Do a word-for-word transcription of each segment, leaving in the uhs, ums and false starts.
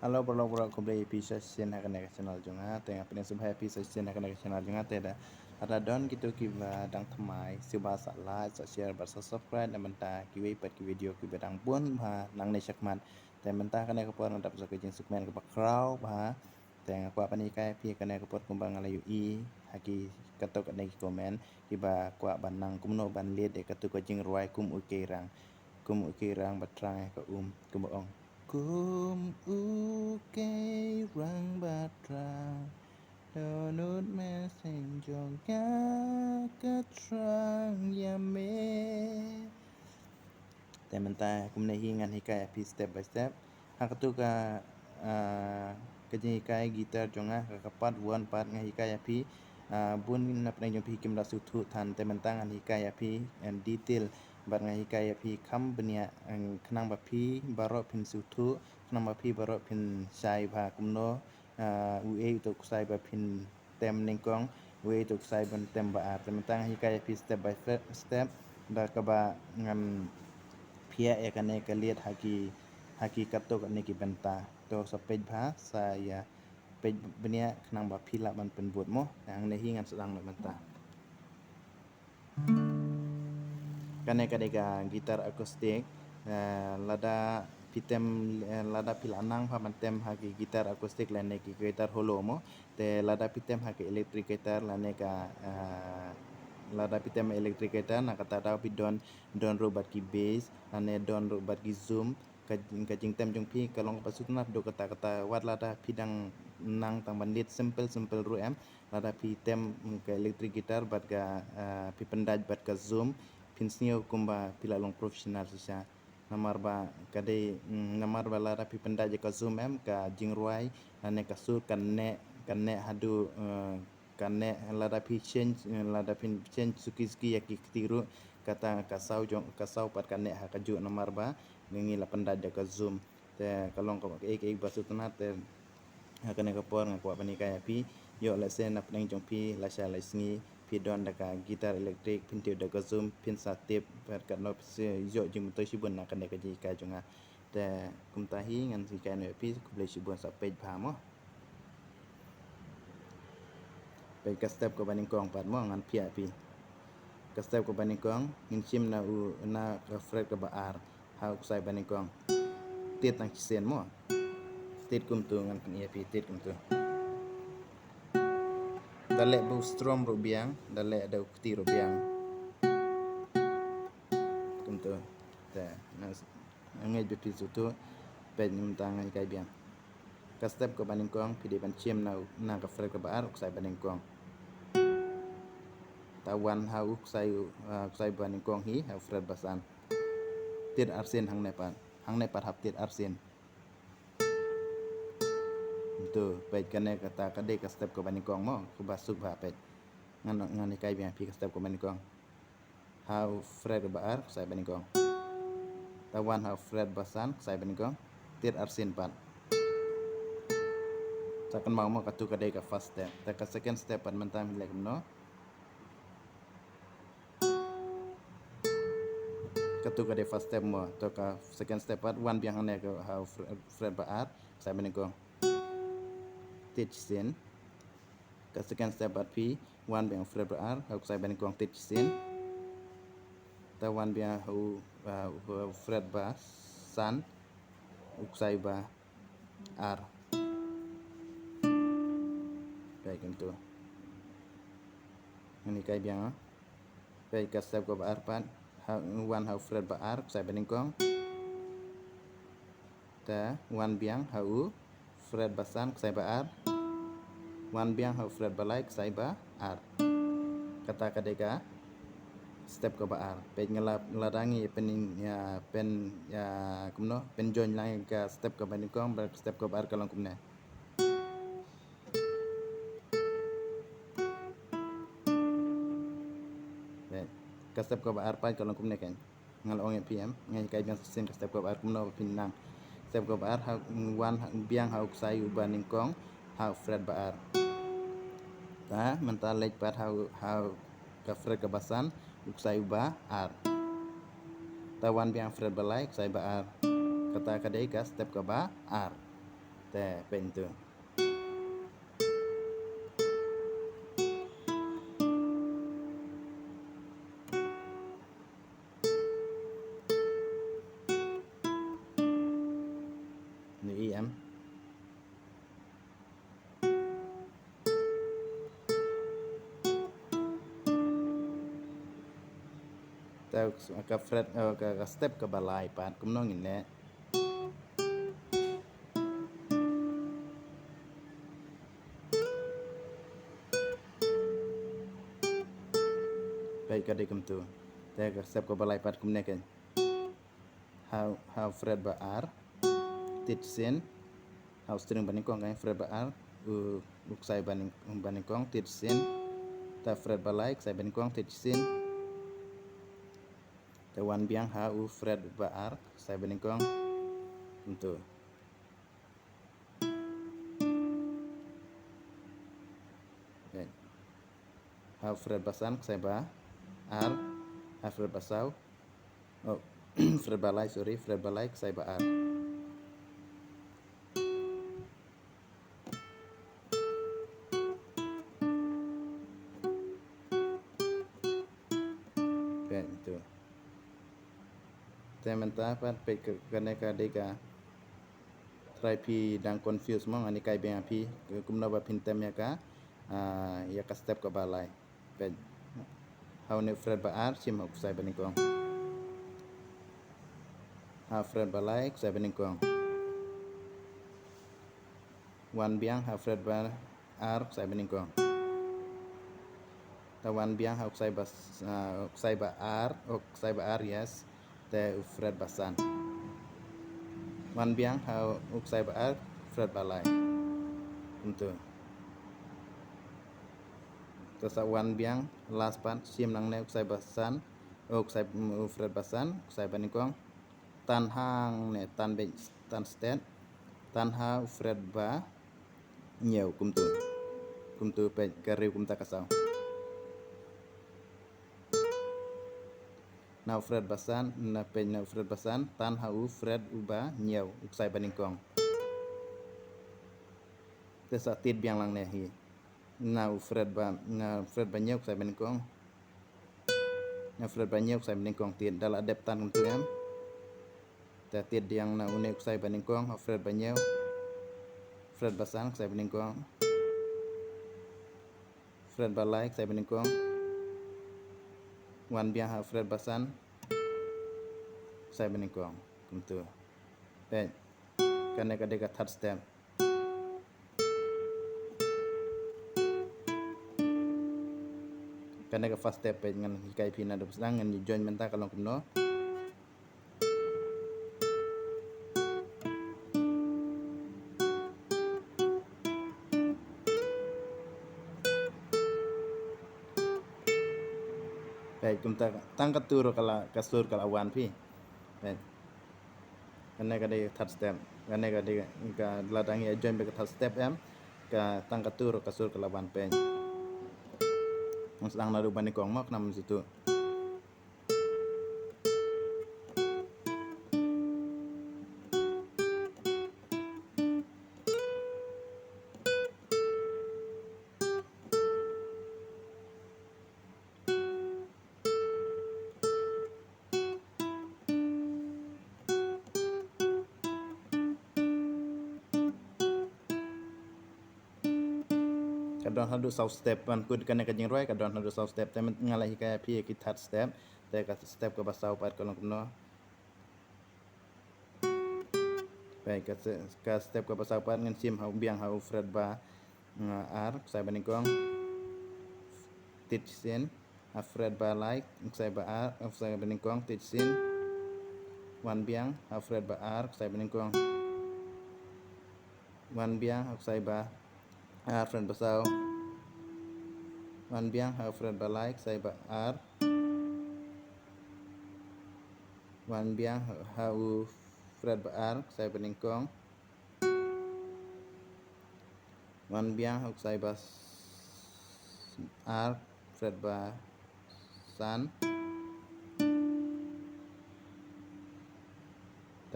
Hello, paralok, paralok, khublei ïa phi sa shisien ha kane ka channel jong nga. Te nga pdiang sngewbha ïa phi sa shisien ha kane ka channel jong nga. Te da, lada don kito kiba dang thymmai, sngewbha sa like, sa share bad sa subscribe na bynta kiwei pat ki video kiba dang bun bha nangne shakhmat. Te mynta kane ka por nga dap sa ka jingsngewkmen kaba khraw bha. Te nga kwah ban hikai ïa phi kane ka por kumba nga la ïohi ha ki katto katne ki comment kiba kwah ban nang kumno ban leit ïa katto ka jingrwai kum u Keirang. Kum u Keirang ba trang ïa ka um, kumba ong. Kum u Keirang ba trang, dohnud mynsiem jong nga ka trang ïa me. Te mynta kumne hi ngan hikai ïa phi step by step. Ha kato ka, ah, ka jinghikai guitar jong nga, ka, ka part one pat nga hikai ïa phi. Ah, bun na pdeng jong phi kim da sngewthuh than, te mynta ngan hikai ïa phi in detail bad nga hikai ïa phi kham bniah, eh, khnang ba phi baroh phin sngewthuh, khnang ba phi baroh phin shai bha kumno, ah, uei uto u ksai ba phin tem nyngkong, uei uto u ksai ban tem ba ar. Te mynta nga hikai ïa phi step by fe-, step da kaba ngan phiah ïa kane ka liat ha ki, ha ki katto katne ki bynta. To sa peit bha, sa ïa peit bniah khnang ba phi lah ban pynbud mo. Te hangne hi ngan sdang na mynta. Kane ka dei ka guitar acoustic. Eh, lada phi tem, eh, lada phi la nang bha ban tem ha ki guitar acoustic lane ki guitar hollow mo. Te lada phi tem ha ki electric guitar lane ka, eh, lada phi tem electric guitar na kata daw phi don, don ruh bad ki bass lane don ruh bad ki zoom. Ka, ka jingtem jong phi ka long kaba sngewtynnat haduh katta katta, wat lada phi dang nang tang ban leit simple simple ruh em. Lada phi tem, mm, ka electric guitar bad ka, ah, phi pyndait bad ka zoom, phin sngew kumba phi la long professional shisha. Namar ba ka dei, mm, namar ba lada phi pyndait ïa ka zoom em, ka jingrwai lane ka sur kan neh, kan neh haduh, eh, kan neh, lada phi change, eh, lada phi change suki suki ïa ki kti ruh, kata ka saw jong, ka saw pat kan neh ha kajuh namar ba ngi la pyndait da ka zoom. Te ka long kaba kaei kaei ba sngewtynnat. Te ha kane ka por nga kwah ban hikai ïa phi. Ïoh lehse na pdeng jong phi lashai lashisngi phi don da ka guitar electric, phin tip da ka zoom, phin sa tip pat katno phi sa ïoh jingmyntoi shibun na kane ka jinghikai jong nga. Te kumta hi ngan hikai noh ïa phi, khublei shibun, sa peit bha mo. Peit ka step kaba nyngkong pat mo, ngan phiah ïa phi. Ka step kaba nyngkong ngin shim na u, na ka fret kaba ar ha u ksai ba nyngkong. Tied tang shisien mo. Tied kumtu, ngan pyni ïa phi, tied kumtu. Da leh ba u strum ruh biang, da leh da u kti ruh biang. Kumtu. Te, na s-, ngeit ba phi sngewthuh, peit mynta ngan hikai biang. Ka step kaba nyngkong phi dei ban shim na, na ka fret kaba ar u ksai ba nyngkong. Ta wan ha u ksai, ah, ksai ba nyngkong hi ha u fret ba san. Tied arsien hangne pat. Hangne pat hap tied arsien. To, peit kane kata ka dei ka step kaba nyngkong mo, kaba suk bha, peit. Ngan, ngan hikai biang phi ka step kaba nyngkong. Ha u fret ba ar, ksai ba nyngkong. Ta wan ha u fret ba san, ksai ba nyngkong. Tied arsien pat. Sa kynmaw mo, katu ka dei ka first step. Te ka second step pat mynta ngin leh kumno. Katu ka dei first step mo. To ka second step pat, wan biang hangne ka ha u fret, fret ba ar, ksai ba nyngkong. Tied shisien. Ka second step pat phi wan biang fret ba ar ha u ksai ba nyngkong, tied shisien. Ta wan biang ha u, ha u fret ba san u ksai ba ar. Peit kumtu. Ngan hikai biang, ah. Peit ka step kaba ar pat, ha, wan ha u fret ba ar, ksai ba nyngkong. Ta wan biang ha u fret ba san, ksai ba ar. Wan biang ha u fret ba lai, ksai ba ar. Kata ka dei ka step kaba ar. Peit nga la, lada ngi pyn, ïa, pyn, ïa, kumno, pynjoin lang ka step kaba nyngkong bad step kaba ar ka long kumne. Peit. Ka step kaba ar pat ka long kumne kan. Nga la ong ïa phi em, nga hikai biang shisien ka step kaba ar kumno ba phin nang. Step kaba ar ha, wan ha, biang ha u ksai uba nyngkong ha u fret ba ar. Ta mynta leit pat ha u, ha u ka fret kaba san u ksai uba ar. Ta wan biang fret ba lai, ksai ba ar. Kata ka dei ka step kaba ar. Te peit tu. Ni em. Ta ka fret, eh, ka, ka step kaba lai pat kumno ngin leh. Peit ka dei kumtu. Te ka step kaba lai pat kumne kein. Ha, ha fret ba ar. Tied sien. Ha u string ba nyngkong kein fret ba ar. U, u ksai ba nyng-, ba nyngkong tied sien. Ta fret ba lai ksai ba nyngkong tied sien. Te wan biang ha u fret ba ar ksai ba nyngkong. Kumtu. Peit. Ha fret ba san ksai ba ar, ha fret ba saw. Oh, fret ba lai, sorry, fret ba lai ksai ba ar. Peit tu. Te mynta pat peit ka, kane ka dei ka. Trai phi dang confuse mo, ngan hikai biang ïa phi kumno ba phin tem ïa ka, ah, ïa ka step kaba lai. Peit. Ha une u fret ba ar, shim ha u ksai ba nyngkong. Ha u fret ba lai, ksai ba nyngkong. Wan biang ha u fret ba ar, ksai ba nyngkong. Ta wan biang ha u ksai ba s-, ah, u ksai ba ar, u ksai ba ar, yes. Te u fret ba san. Wan biang ha u ksai ba ar, fret ba lai. Kumtu. Te sa wan biang, last pat, shim nangne u ksai ba san, u ksai, u fret ba san, u ksai ba nyngkong. Tan hangne, tan beit, tan stet, tan ha u fret ba hynñiew kumtu. Kumtu peit ka riew kumta ka saw. Na u fret ba san, na peit na u fret ba san, tan ha u fret uba hynñiew, u ksai ba nyngkong. Te sa tied biang lang ne hi. Na u fret ba, na u fret ba hynñiew, u ksai ba nyngkong. Na u fret ba hynñiew, u ksai ba nyngkong tied, da la dep tan kumtu em. Te tied biang na une u ksai ba nyngkong, u fret ba hynñiew. Fret ba san, u ksai ba nyngkong. Fret ba lai, u ksai ba nyngkong. Wan biang ha u fret ba san, u ksai ba nyngkong. Kumtu. Peit. Kane ka dei ka third step. Kane ka first step peit ngan hikai phi naduh ba sdang, ngan join mynta ka long kumno. Peit kumta tang katu ruh ka la, ka sur ka la wan phi. Peit. Kane ka dei third step. Kane ka dei ka, lada ngi join bad ka third step em, ka tang katu ruh ka sur ka la wan peit. Ngan sdang naduh ba nyngkong mo, khnang ym sngewthuh. Ka don haduh saw step, ban kut kane ka jingrwai ka don haduh saw step, te nga la hikai ïa phi ïa ki third step, te ka step kaba saw pat ka long kumno. Peit ka se-, ka step kaba saw pat ngan shim ha u biang ha u fret ba, nga, ar, ksai ba nyngkong. Tied sien. Ha fret ba lai, ksai ba ar, ksai ba nyngkong, tied sien. Wan biang, ha fret ba ar, ksai ba nyngkong. Wan biang, ha ksai ba ar, fret ba saw. Wan biang, ha fret ba lai, ksai ba ar. Wan biang, ha u fret ba ar, ksai ba nyngkong. Wan biang ha u ksai ba s-, ar, fret ba san.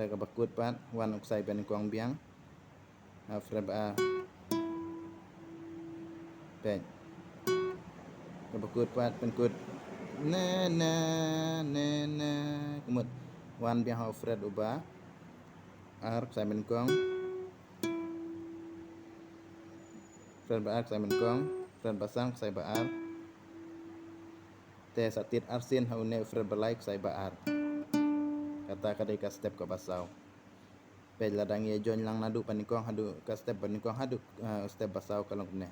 Kaba kut pat, wan u ksai banyngkong biang. Ha fret ba ar. Peit. Kaba kut pat, pynkut. Na, na, na, na. Ka mut. Wan biang ha u fret uba ar, ksai banyngkong. Fret ba ar, ksai banyngkong. Fret ba san, ksai ba ar. Te sa tied arsien ha une u fret ba lai, ksai ba ar. Kata ka dei ka step kaba saw. Peit, lada ngi ïa join lang naduh banyngkong haduh, ka step banyngkong haduh, eh, step ba saw ka long kumne.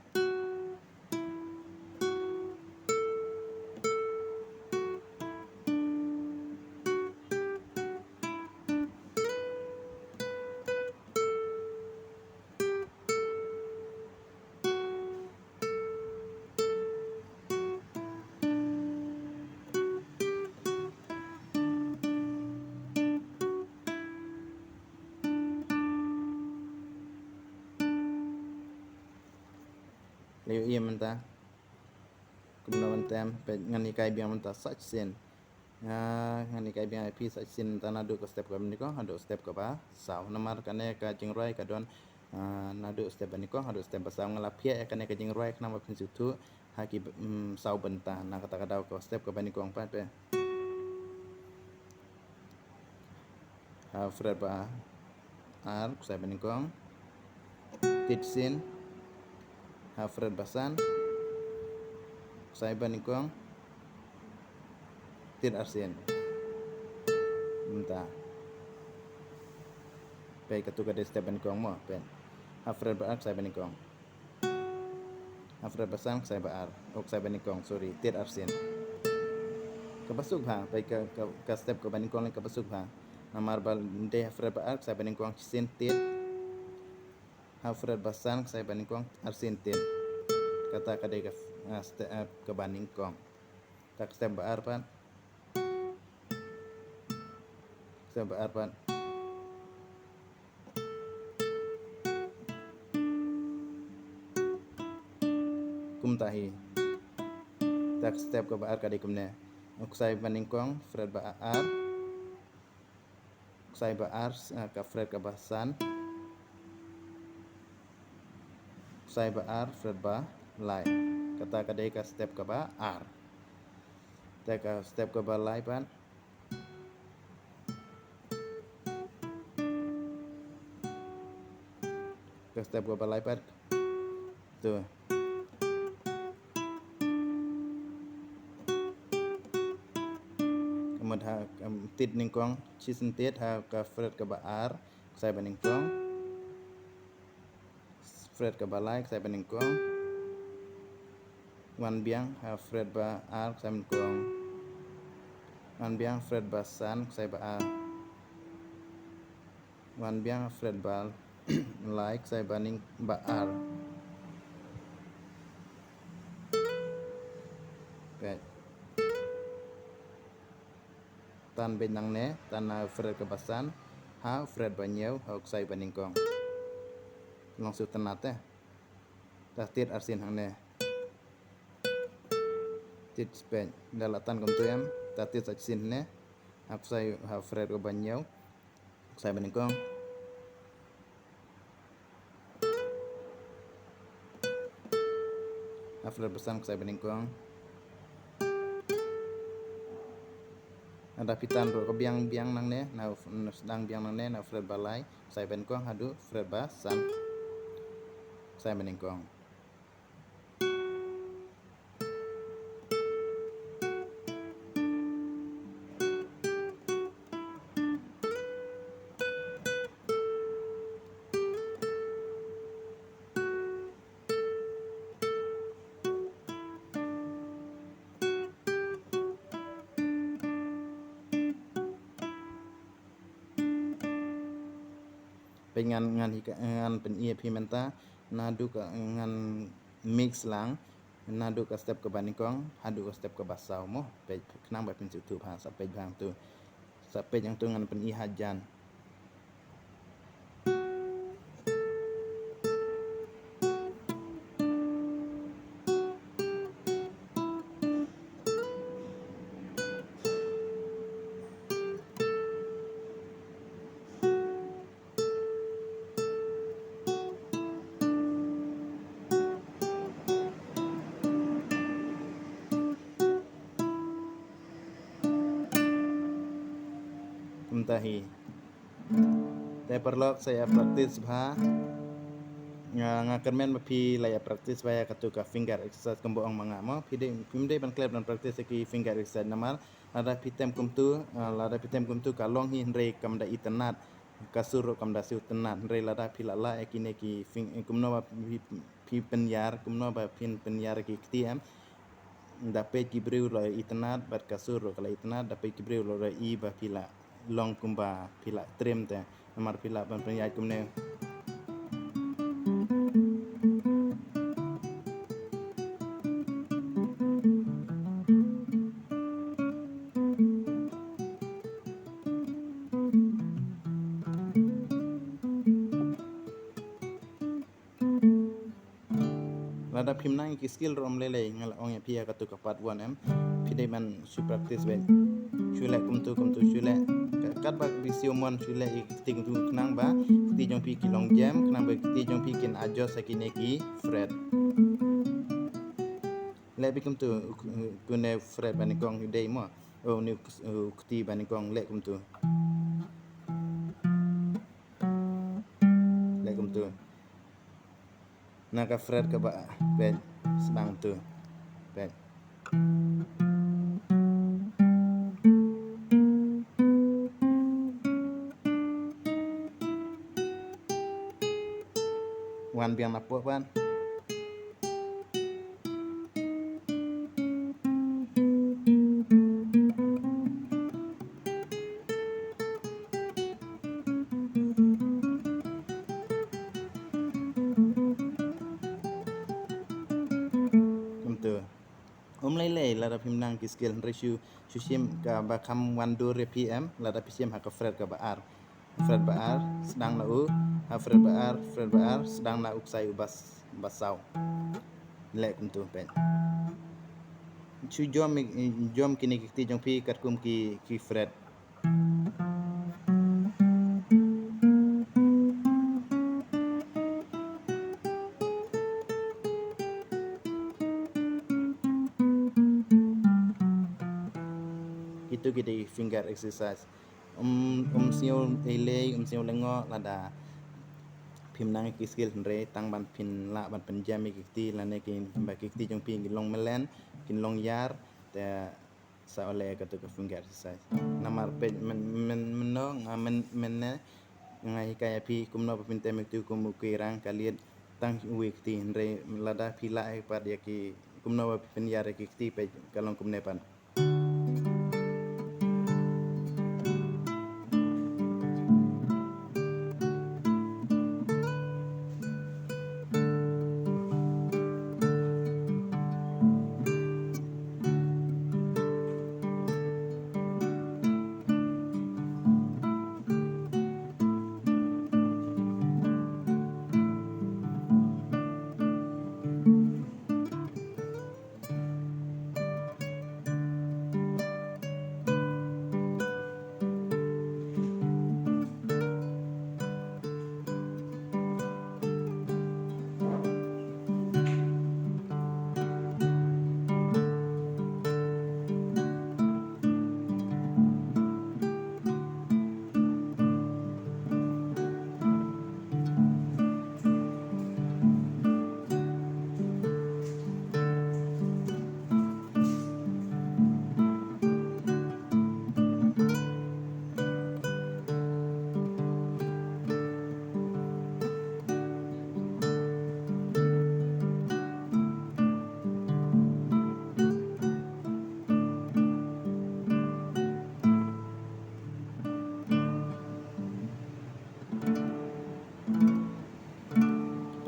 Lei ïa mynta. Kumno ban tem, peit, ngan hikai biang mynta sa shisien. Ah, ngan hikai biang ïa phi sa shisien mynta naduh ka step kaba nyngkong haduh step kaba saw. Namar kane ka jingrwai ka don, ah, naduh step banyngkong haduh step ba saw. Nga la phiah ïa kane ka jingrwai khnang ba phin sngewthuh ha ki, mm, saw bynta. Na kata ka daw ka step kaba nyngkong pat, peit. Ha fret ba ar, ksai banyngkong. Tied sien. Ha fret ba san, ksai banyngkong. Tied arsien. Mynta. Peit, katu ka dei step banyngkong mo, peit. Ha fret ba ar, ksai banyngkong. Ha fret ba san, ksai ba ar. Oh, ksai banyngkong, sorry, tied arsien. Kaba suk bha, peit, ka, ka, ka step kaba nyngkong lei kaba suk bha. Namar ba dei ha fret ba ar, ksai banyngkong shisien tied. Ha fret ba san, ksai banyngkong arsien tied. Kata ka dei ka, ah, step, ah, kaba nyngkong. Te ka step ba ar pat. Step ba ar pat. Kumta hi. Te ka step kaba ar ka dei kumne. U ksai banyngkong, fret ba ar. Ksai ba ar, eh, ka fret kaba san. Ksai ba ar, fret ba lai. Kata ka dei ka step kaba ar. Te ka step kaba lai pat. Ka step kaba lai pat. Tu. Ka mut ha, em, tied nyngkong, shisien tied ha ka fret kaba ar, ksai banyngkong. Fret kaba lai, ksai banyngkong. Wan biang ha fret ba ar, ksai banyngkong. Wan biang fret ba san, ksai ba ar. Wan biang fret ba lai, ksai banyng-, ba ar. Peit. Tan beit nangne, tan na fret kaba san, ha fret ba hynñiew, ha u ksai banyngkong. Long shu tynnat te. Te tied arsien hangne. Tied, peit, da la tan kumtu em, te tied sa shisien hangne. Ha u ksai, ha fret kaba hynñiew. Ksai banyngkong. Ha fret ba san, ksai banyngkong. Lada phi tan ruh ka biang biang nangne, na, na sdang biang nangne, na fret ba lai, ksai banyngkong, haduh fret ba san, ksai banyngkong. Peit ngan, ngan hika-, ngan pyni ïa phi mynta, naduh ka, ngan mix lang, naduh ka step kaba nyngkong haduh ka step kaba saw mo. Peit khnang ba phin sngewthuh bha, sa peit bha hangtu. Sa peit hangtu ngan pyni hajan. Mynta hi. Te paralok, sa ïa practice bha. Nga, nga kyrmen ba phi la ïa practice bha ïa katu ka finger exercise kumba ong ma nga mo. Phi dei, phim dei ban klet ban practice ïa ki finger exercise namar lada phi tem kumtu, ah, lada phi tem kumtu ka long hi, hynrei kam da itynnad. Ka sur ruh kam da shu tynnad, hynrei lada phi la lah ïa kine ki fing-, kumno ba phi, phi pynïar, kumno ba phin pynïar ïa ki kti em. Da peit ki briew la itynnad, bad ka sur ruh ka la itynnad, da peit ki briew la ïohi ba phi la long kumba phi la trim te. Namar phi lah ban pynïaid kumne. Lada phim nang ki skill ruh ym lei lei, nga la ong ïa phi ïa katu ka part one em. Phi dei ban shu practice beit. Shu leh kumtu kumtu shu leh. Ka-, katba phi siew mon shu leh ïa ki kti kumtu khnang ba ki kti jong phi ki long jem, khnang ba ki kti jong phi kin adjust ïa kine ki fret. Leh beit kumtu, u-, u-, une u fret ba nyngkong u dei mo. Oh, une u k-, u kti ba nyngkong, leh kumtu. Leh kumtu. Na ka fret kaba, peit, sdang tu. Peit. Wan biang na pok ban. Kumtu. Ym lei lei lada phim nang ki skill, hynrei shu, shu shim kaba kham wan dur ïa phi em, lada phi shim ha ka fret kaba ar. Fret ba ar, sdang na u, ha fret ba ar, fret ba ar, sdang na u ksai uba s-, ba saw. Leh kumtu peit. Shu jom, jom kine ki kti jong phi katkum ki, ki fret. Kitu ki dei finger exercise. Um, um sngew ei lei, um sngew lyngngoh lada phim nang ki skill, hynrei tang ban phin lah ban pynjem ïa ki kti lane ki, ba ki kti jong phi kin long mlien, kin long ïar, te sa u leh katu ka finger exercise. Namar peit myn, myn, mynno nga myn, mynne nga hikai ïa phi kumno ba phin tem ïa ktu kum u kyrang ka liat tang uwei kti, hynrei lada phi lah ïa pat ïa ki kumno ba phin ïar ïa ki kti, peit ka long kumne pat.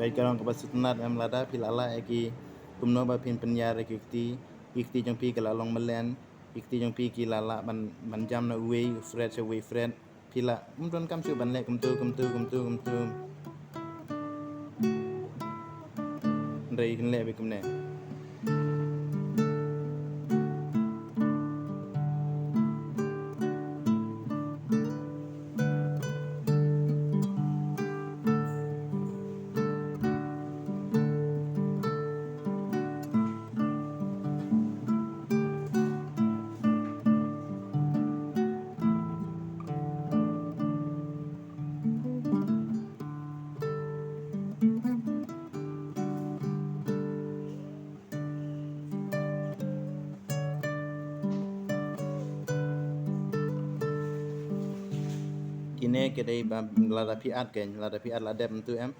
Peit ka long kaba sngewtynnat em, lada phi la lah ïa ki kumno ba phin pynïar ïa ki kti, ki kti jong phi ki la long mlien, ki kti jong phi ki la lah ban, ban jam na uwei u fret sha uwei u fret. Phi lah, ym donkam shuh ban leh kumtu, kumtu, kumtu, kumtu. Hynrei kin leh beit kumne. Kine ki dei ba lada phi at kein, lada phi at la dep kumtu em.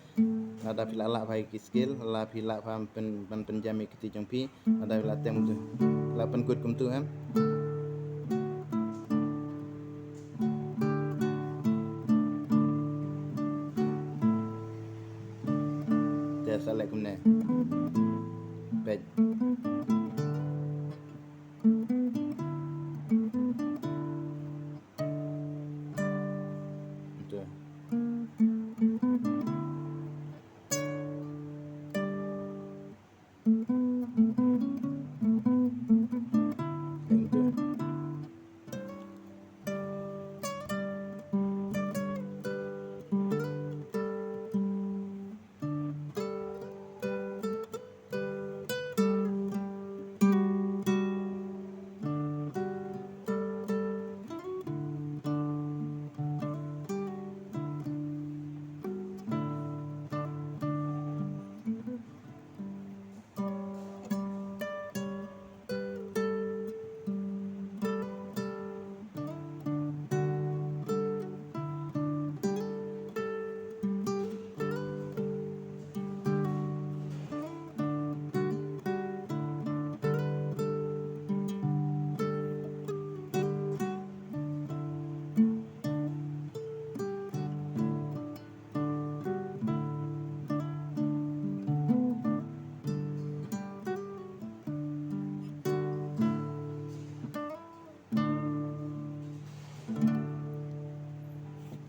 Lada phi la lah bha ki skill, la phi lah bha pyn, pyn, pynjam ïa ki kti jong phi, lada phi la tem kumtu, la pynkut kumtu em. Te sa leh kumne. Peit. Kumtu.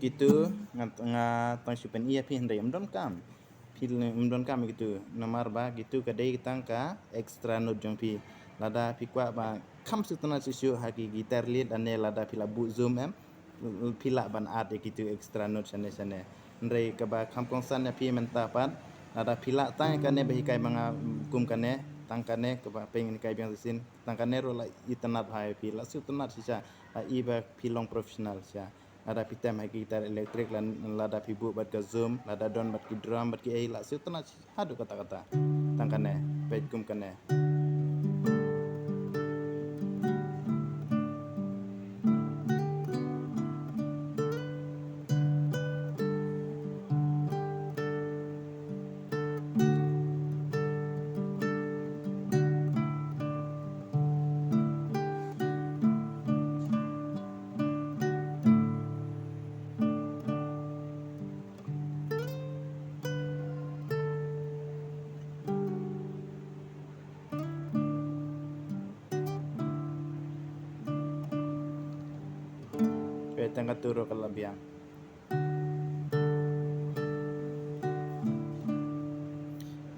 Kitu nga, nga tang shu pyni ïa phi hynrei ym don kam. Phi ym don kam ïa kitu. Namar ba kitu ka dei tang ka extra note jong phi. Lada phi kwah ba kham sngewtynnat shuh shuh ha ki guitar lead lane lada phi la buh zoom em, phi lah ban add ïa kitu extra note shane shane. Hynrei kaba kham kongsan ïa phi mynta pat, lada phi lah tang kane ba hikai ma nga kum kane, tang kane kaba pynhikai biang shisien, tang kane ruh la itynnat bha ïa phi, la sngewtynnat shisha, la i ba phi long professional shisha. Lada phi tem ha ki guitar electric, lada phi buh bad ka zoom, lada don bad ki drum bad ki ei, la sngewtynnat shisha haduh katta katta. Tang kane, peit kum kane. Peit tang katu ruh ka la biang.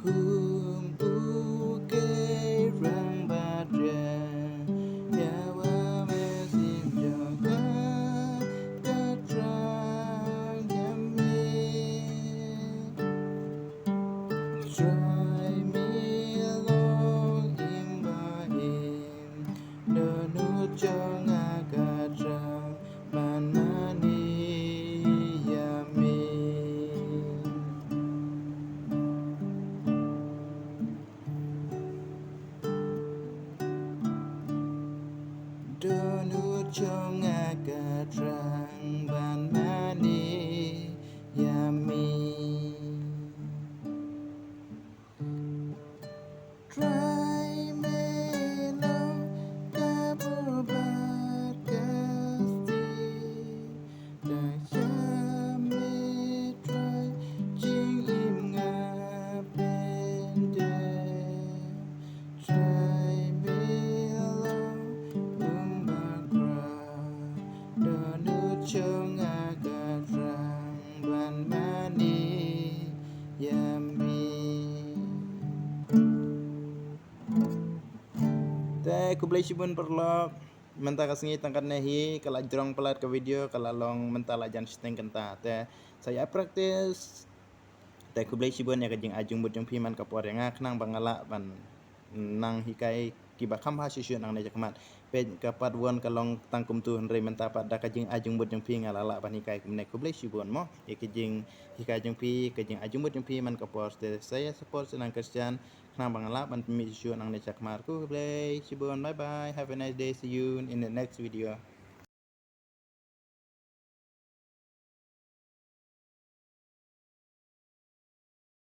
Kum u kei rangbah ïa wa mynsiem jong ka, ka trai ïa me. Trai me long im ba im, dohnud jong nga ka trai ban mane ïa me. Dohnud jong nga ka trai ban mane ïa me. Trai me long ka bor bad ka stieh, da ïa me Trai jingim nga pynjah. Trai me long um bakhraw, dohnud jong nga ka trai ban mane ïa me. Te khublei shibun paralok. Mynta ka sngi tang katne hi ka la jrong palat ka video, ka la long mynta la jan shiteng kynta. Te sa ïa practice. Te khublei shibun ïa ka jingai jingmut jong phi man ka por ïa nga khnang ba nga lah ban nang hikai kiba kham bha shuh shuh nangne shakhmat. Peit ka part one ka long tang kumtu, hynrei mynta pat da ka jingai jingmut jong phi nga la lah ban hikai kumne. Khublei shibun mo ïa ka jinghikai jong phi, ka jingai jingmut jong phi man ka por. Te sa ïa support sa nang Khristan khnang ba nga lah ban pynmih shuh shuh nangne shakhmat. Khublei shibun, bye bye, have a nice day, see you in the next video.